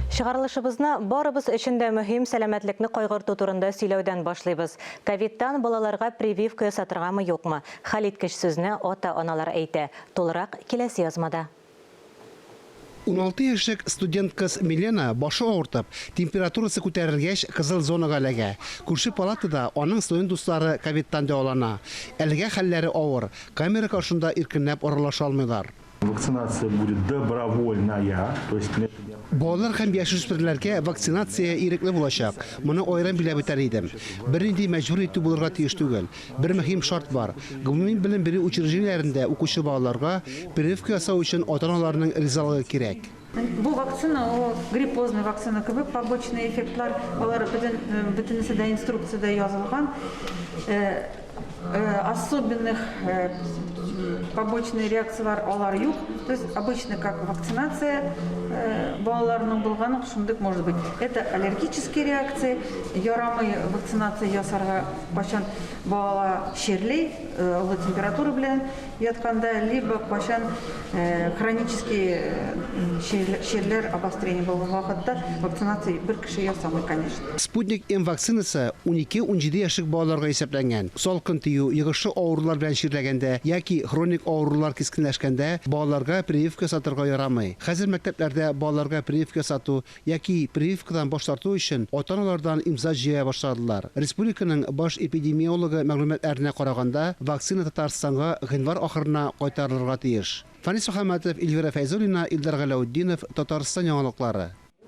Чыгарылышыбызны барыбыз өчен дә мөһим сәламәтлекне кайгырту турында сөйләүдән башлыйбыз. Ковидтан балаларга прививка ясатыргамы, юкмы? Хәлиткеч сүзне ата-аналар әйтә. Тулырак киләсе язмада. 16 яшьлек студент кыз Милена башы авыртып, температурасы күтәрелгәч, кызыл зонага эләгә. Күрше палатада аның студент дуслары ковидтан дәвалана. Әлегә хәлләре авыр, камера каршында иркенләп аралаша алмыйлар. Вакцинация будет добровольная, то есть Балалар һәм яшүсмерләргә вакцинация ирекле булачак. Моны аерым билгеләп үтәр идем. Бернинди мәҗбүр итү булырга тиеш түгел. Бер мөһим шарт бар. Гомуми белем бирү учреждениеләрендә укучы балаларга прививка ясау өчен ата-аналарның ризалыгы кирәк. Бу вакцина ул гриппозный вакцина кебек, побочный эффектлар алар бөтен бөтенесе дә инструкциядә язылган. Особенных побочный реакцияләр алар юк. То есть обычно как вакцинация балаларның булганы шундый может быть. Это аллергические реакции, ярамый вакцинация ясарга кайчан бала чирли, олы температура белән ятканда, либо кайчан хронический чирләр обострение булган вакытта вакцинация бер кеше ясамый, конечно. Спутник М вакцинасы унике-унҗиде яшьлек балаларга исәпләнгән. Салкын тию, йогышлы авырулар белән чирләгәндә яки хроник авырулар кискенләшкәндә балаларга прививка ясатырга ярамый. Хәзер мәктәпләрдә балаларга прививка ясату яки прививкадан баш тарту өчен ата-аналардан имза җыя башладылар. Республиканың баш эпидемиологы мәгълүматларына караганда, вакцина Татарстанга гыйнвар ахырына кайтарылырга тиеш. Фәнис Мөхәммәтов, Эльвира Фәйзуллина, Илдар Галәүтдинов, Татарстан яңалыклары.